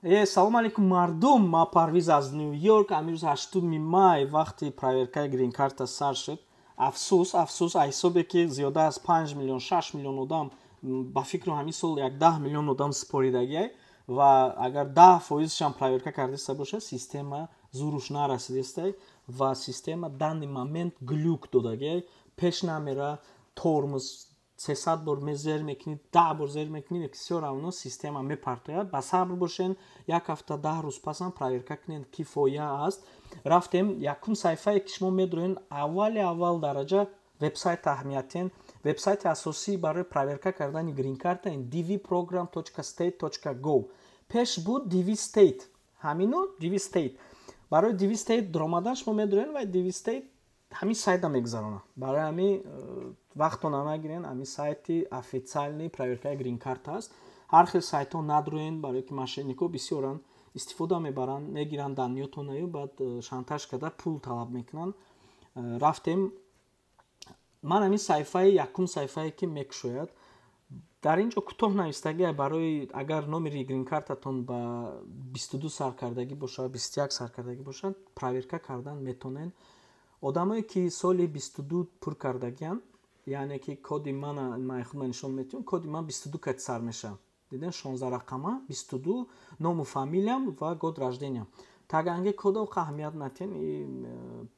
Салом алейкум, мардум. Ма Парвиз аз Ню Йорк. Амирӯз 8 май вақти проверкаи грин-карта сар шуд. Афсӯс, афсӯс, аз ҳисобе ки зиёда аз 5 миллион, 6 миллион одам, ба фикру ҳамин сол як 10 миллион одам супоридагиай ва агар 10 фоизшам проверка кардиста бошад, система зуруш нарасидистай ва система данный момент глюк додагиай, пеш намера, тормоз 300 бор мезер мекунӣ, 10 бор зер мекунӣ, всё равно система мепартояд. Ба сабр бошен, як ҳафта, 10 рӯз пасам проверка кунед, кифоя аст. Рафтем якум саҳифае ки шумо медроен, аввали аввал дараҷа вебсайт аҳамиятен. Вебсайти асосӣ барои проверка кардани грин-карта ин dvprogram.state.gov. Пеш буд DV State, ҳамино DV State. Барои DV State дуромадан шумо медроен ва DV State ҳамин сайта мегузаронад. Барои ҳамин вақтона нагирен, ҳамин сайти официальный проверкаи грин-карта аст. Ҳар хел сайтҳо надроен, барое ки мошенникҳо бисёранд, истифода мебаранд, мегиранд данныётонаю, баъд шантаж карда пул талаб мекунанд. Рафтем, ман ҳамин саҳифаи якум саҳифае ки мекушояд, дар ин ҷо кӯтоҳ навистагӣ, барои агар номери грин-картатон ба 22 саркардагӣ бошад, 21 саркардагӣ бошад, проверка кардан метонен. Одамое ки соли 22 пур кардагианд, яъне ки коди мана ман худма нишон метиҳам, коди ман 22 кати сар мешавад. Дидем, 16 рақама, 22, ному фамилиям ва год рождения. Таганги кода аҳамият натиҳен,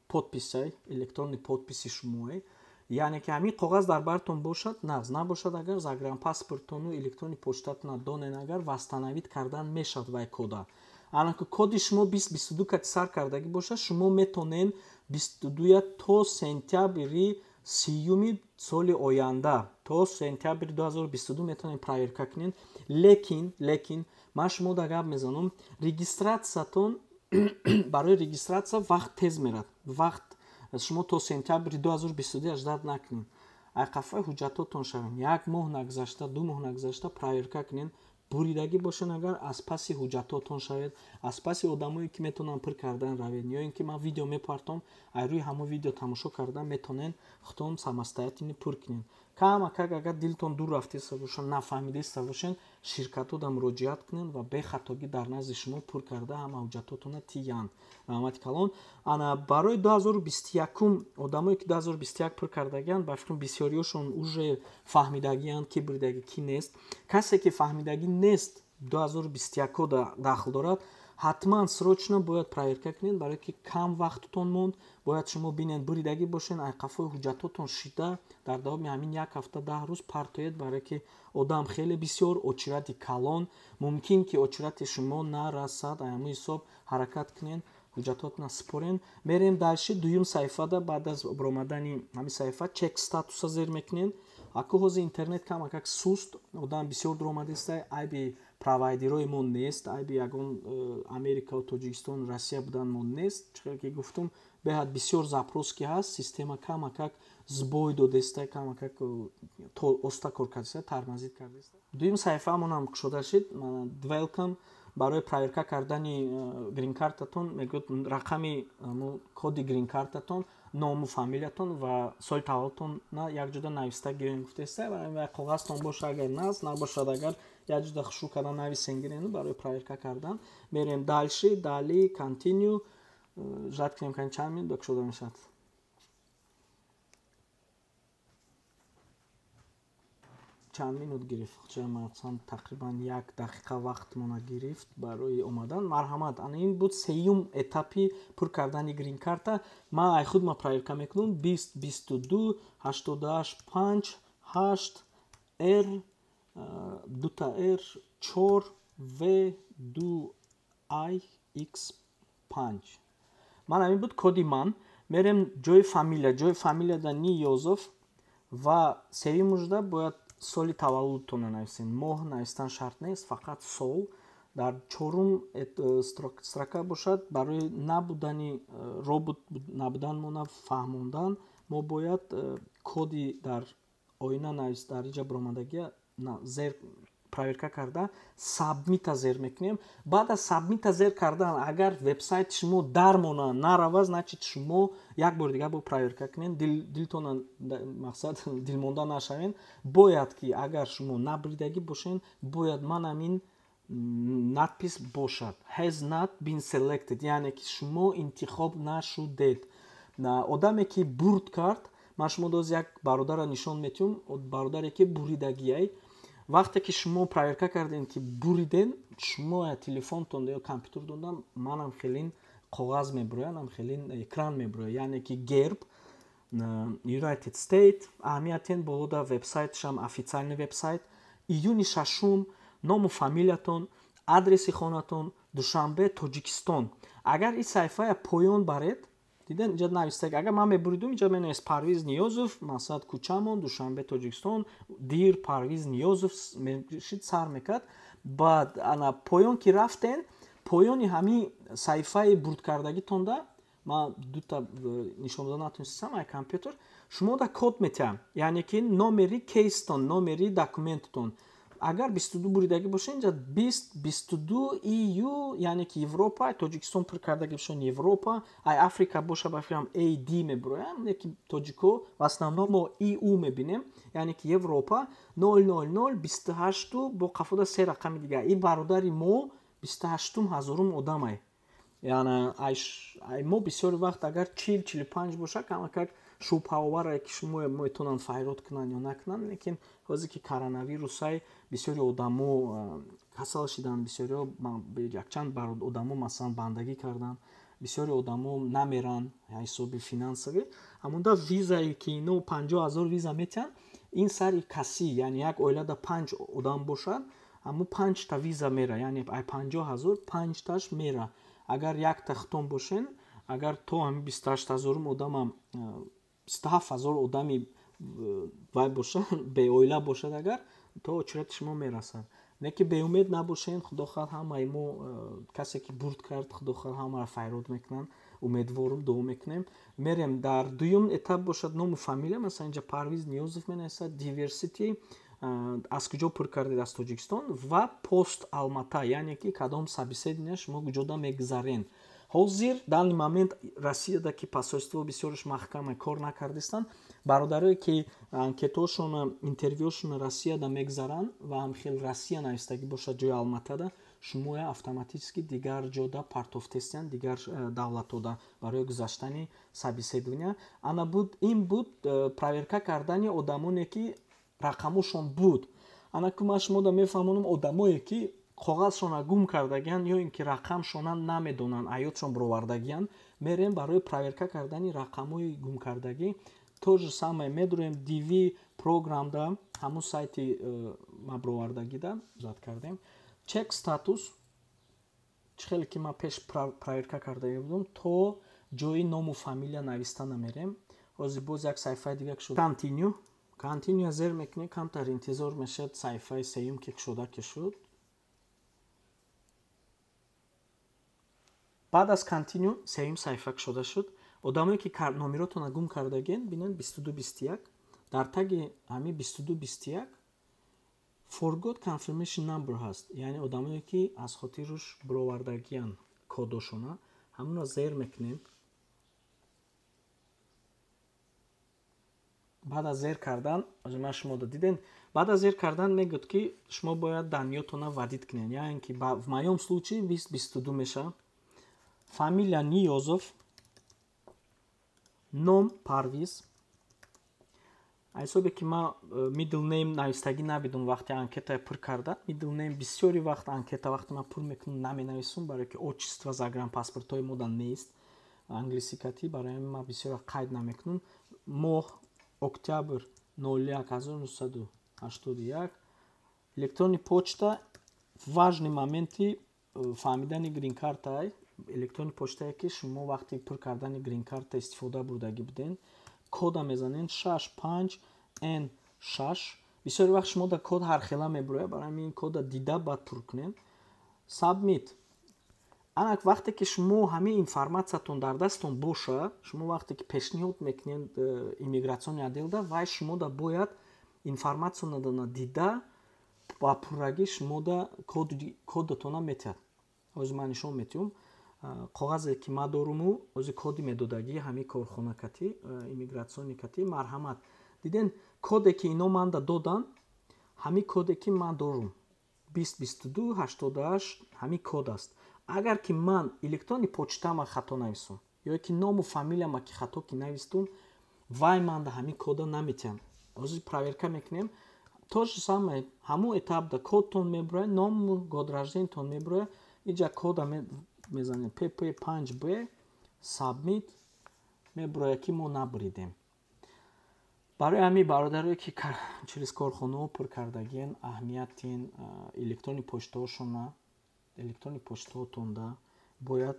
подписай, электронный подписи шумое. Яъне ки ҳамин коғаз дар бартон бошад, нағз, набошад агар загранпаспортону электронный почтатона донен, агар восстановить кардан мешавад вай кода. Ана ки коди шумо 2022 кати сар кардагӣ бошад, шумо метонен 22 то сентябри 30-юми соли оянда, то сентябри 2022 метавонед проверка кунед. Лекин ман шумо да гап мезанам, регистратсиятон, барои регистратсия вақт тез мерад. Вақт шумо то сентябри 2022 ждать накунед, айқафаи ҳуҷҷатотон шавед, як моҳ нагузашта, 2 моҳ нагузашта проверка кунед. Буридагӣ бошен агар, аз паси ҳуҷҷатотон шавед, аз паси одамое ки метавонанд пур кардан равед, ё ин ки ман видео мепартом, ай рӯи ҳамон видео тамошо кардан метавонед худтон самостоятельно пур кунед. Камакак агар дилтон дур рафтеста бошад, нафаҳмидеста бошед, ширкатода муроҷиат кунед ва бехатогӣ дар назди шумо пур карда ҳама ҳуҷҷатотонро тиянд. Раҳмати калон. Ана барои 2021, одамое ки 2021 пур кардагианд, ба фикрам, бисёриёшон уже фаҳмидагианд, ки буридагӣ, ки нест. Касе ки фаҳмидагӣ нест, 2021 дахл дорад, ҳатман срочно бояд проверка кунед, барое ки кам вақтатон монд. Бояд шумо бинед, буридагӣ бошед, айқафои ҳуҷҷатотон шида, дар давоми ҳамин як ҳафта, 10 рӯз партоед, барое ки одам хеле бисёр, очереди калон, мумкин ки очереди шумо нарасад. Ай ҳамин ҳисоб ҳаракат кунед, ҳуҷҷатотона супорен. Мерем дальше, дуюм саҳифада. Баъд аз баромадани ҳамин саҳифа check status а зер мекунед. Аку ҳозир интернет камакак суст, одам бисёр дуромадеста. Айби провайдерои мо нест, айби ягон Америкау Тоҷикистон, Россия будан мо нест. Чӣ ки гуфтум, беҳад бисёр запрос ки ҳаст, система камакак сбой додеста, камакак оста кор кардеста, тормозить кардеста. Дуюм саҳифаамонам кушода шид. Welcome. Барои проверка кардани грин-картатон мегӯяд рақами коди грин-картатон, ному фамилиятон ва соли таваллудтонна якҷода нависта гирен гуфтеста. Коғазтон боша агар наз, набошад агар, якҷода хушрӯ карда нависен, гирену барои проверка кардан. Мерем дальше, далее, continue, ждать кунем, кани чанд минут кушода мешавад. Чанд минут гирифт? Масалан, тақрибан як дақиқа вақтмона гирифт барои омадан. Марҳамат, ана ин буд сеюм этапи пур кардани грин-карта. Ман ай худ ма проверка мекунам: 20 22 88 5 8 р дута р 4 в 2 ай x 5. Ман ҳамин буд коди ман. Мерем ҷои фамилия. Ҷои фамилияда Ниёзов ва сеюмужда бояд соли таваллудтонро нависем. Моҳ навистан шарт нест, фақат сол. Дар чорум строка бошад, барои набудани робот набуданмона фаҳмондан, мо бояд коди дар оина навис, дар иҷа баромадагия зер проверка карда, submit а зер мекунем. Баъд аз submit а зер кардан, агар вебсайти шумо дармона, нарава, значит, шумо як бори дигар бо проверка кунед. Дилтона, мақсад, дилмонда нашавен. Бояд ки агар шумо набридагӣ бошен, бояд ман ҳамин Надпись бошад "Has not been selected", яъне ки шумо интихоб нашудед. Одаме ки бурд кард, ман шумо доз як бародарро нишон метиҳум, бародаре ки буридагиай. Вақте ки шумо проверка кардем, ки буриден, шумо телефонтон ё компютердонда манам хелин коғаз мебурояд, ам хелин экран мебурояд, яъне ки герб United State, аҳамиятен болода вебсайтшам, официальный вебсайт, июни 6-ум, ному фамилиятон, адреси хонатон, Душанбе, Тоҷикистон. Агар ин саҳифая поён баред, диден, инҷа нависта, агар ман мебуридум, инҷа менавист Парвиз Ниёзов, масалан, кӯчамон, Душанбе, Тоҷикистон, Дир Парвиз Ниёзов мешид, сар мекард. Баъд ана поён ки рафтен, поёни ҳамин саҳифаи бурдкардагитонда, ман дута нишон дода натонистам ай компютер, шумо да код метиҳам, яъне ки номери кейстон, номери документитон. Агар 22 буридагӣ боша, инҷа 2022 EU, яъне ки Европа, Тоҷикистон пур кардагӣ бошон, Европа, ай Африка боша, ба фикрам, AD мебуроям, ки тоҷико в основном мо EU мебинем, яъне ки Европа, 000 28 бо қафода се рақами дигар. Ин бародари мо 28-ум ҳазорум одамай. Яъне ай мо бисёри вақт агар 40, 45 боша, камакак шубҳаоваре, ки шумо метавонанд файрод кунанд ё накунанд. Лекин ҳозир ки коронавирусай, бисёри одамо касал шиданд, бисёриҳо, якчанд одамо, масалан, бандагӣ карданд, бисёри одамо намеранд ҳисоби финансовӣ. Ҳамонда визае ки ино 50 000 виза метиҳанд, ин сари касӣ, яъне як оилада панҷ одам бошад, ҳамун панҷта виза мера, яъне ай 50 000 панҷташ мера. Агар якта хитон бошен, агар то ҳамин 28 ҳазорум одамам, 27 000 одами вай боша, беоила бошад, агар то очереди шумо мерасад. Не ки беумед набошен, худо хоҳад, ҳамаи мо, касе ки бурд кард, худо хоҳад, ҳамаро файрод мекунанд. Умедворум, дуо мекунем. Мерем дар дуюм этап бошад, ному фамилия, масалан, инҷа Парвиз Ниёзов менависад, diversity, аз куҷо пур кардед, аз Тоҷикистон, ва пост Алмата, яъне ки кадом собеседование шумо куҷода мегузарен. Ҳозир данный момент Россияда ки посольство бисёрш маҳкама кор накардистанд, бародарое ки анкетаошона, интервюошона Россияда мегузаранд ва ҳамхел Россия навистагӣ бошад ҷои Алматада, шумоя автоматически дигар ҷода партофтестиянд, дигар давлатода барои гузаштани собеседования. Ана буд, ин буд проверка кардани одамоне ки рақамошон буд. Ана ку ман шумода мефаҳмонам, одамое ки коғазшона гум кардагиянд ё ин ки рақамшона намедонанд, аётшон бировардагиянд, мерем барои проверка кардани рақамҳои гумкардагӣ. То же самое медурем DV программда, ҳамун сайти ма бировардагида зад кардем, check status. Чӣ хеле ки ман пеш проверка карда будам, то ҷои ному фамилия нависта намерем. Ҳозир боз як саҳифаи дига шуд, continue, continue зер мекунем, камтар интизор мешавад, саҳифаи сеюм ки кушода ки шуд. Баъд аз continue сеюм саҳифа кушода шуд. Одамое ки номеротонро гум кардаген, бинед, 22 21, дар таги ҳамин 22 21 forgot confirmation number ҳаст, яъне одамое ки аз хотируш бировардагиян кодошона, ҳамонро зер мекунем. Баъд аз зер кардан, ман шумо диден, баъд аз зер кардан мегӯяд, ки шумо бояд данныетона вводить кунед, яъне ки в моём случае 2022 мешавад, фамилия Ниёзов, ном Парвиз. Ҳисобе ки ман middle name навистагӣ набидум вақти анкетая пур карда. Middle name бисёри вақт анкета вақте ман пур мекунам, наменависум, барое ки отчество загранпаспортҳои мода нест англисӣ катӣ, барои ҳамин ман бисёр вақт қайд намекунам. Моҳ октябр 01 1981. Электронный почта, важный моменти фаҳмидани гринкартай, электронный почтае ки шумо вақти пур кардани гринкарта истифода бурдагӣ буден. Кода мезанен 65 N 6. Бисёри вақт шумо да код ҳархела мебурояд, барои ҳамин кода дида баъд пур кунед. Submit. Анак вақте ки шумо ҳамин информатсиятон дар дасттон боша, шумо вақте ки пешниҳод мекунед иммиграционный отделда, вай шумода бояд информатсионадона дида, ба пуррагӣ шумода кодатона метиҳад. Ҳозир ман нишон метиҳум коғазе ки ман доруму ҳозир коди медодагӣ ҳамин корхона кати, иммиграционный кати. Марҳамат, диден, коде ки ино манда доданд, ҳамин коде ки ман дорум. 20 22 88, ҳамин код аст. Агар ки ман электронный почтама хато нависум ё ки ному фамилияма ки хато ки навистум, вай манда ҳамин кода наметиҳам. Ҳозир проверка мекунем. То же самое, ҳамун этапда кодтон мебурояд, ному год рождениятон мебурояд. Иҷа кода мезанем, ПП5Б, submit. Мебурояд, ки мо набуридем. Барои ҳамин, бародарое ки через корхонаҳо пур кардагиен, аҳамиятин электронный почтаҳошона, электронный почтаҳотонда бояд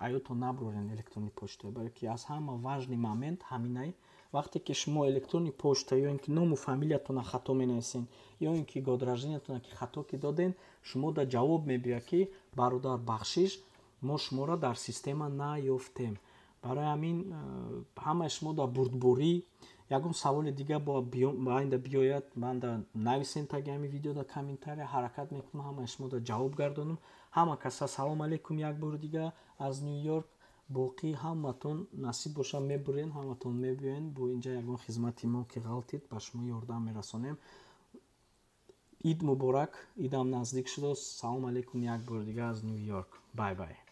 аётон набурорен электронный почта, барое ки аз ҳама важный момент ҳаминай. Вақте ки шумо электронный почта ё ин ки ному фамилиятона хато менависен, ё ин ки год рождениятона ки хато ки доден, шумо да ҷавоб мебиёяд, ки бародар, бахшиш, мо шуморо дар система наёфтем. Барои ҳамин ҳамаи шумо дар бурдборӣ. Ягон саволи дига байнда биёяд, манда нависен таги ҳамин видеода комментария. Ҳаракат мекунам, ҳамаи шумо да ҷавоб гардонам. Ҳама каса салом алейкум як бори дига аз Ню Йорк. Боқӣ ҳаматон насиб боша, мебурен, ҳаматон мебиёен. Бо инҷа ягон хизмати мо ки ғалтид, ба шумо ёрдам мерасонем. Ид муборак, идам наздик шудааст. Салом алейкум як бори дига аз Ню Йорк. Bye bye.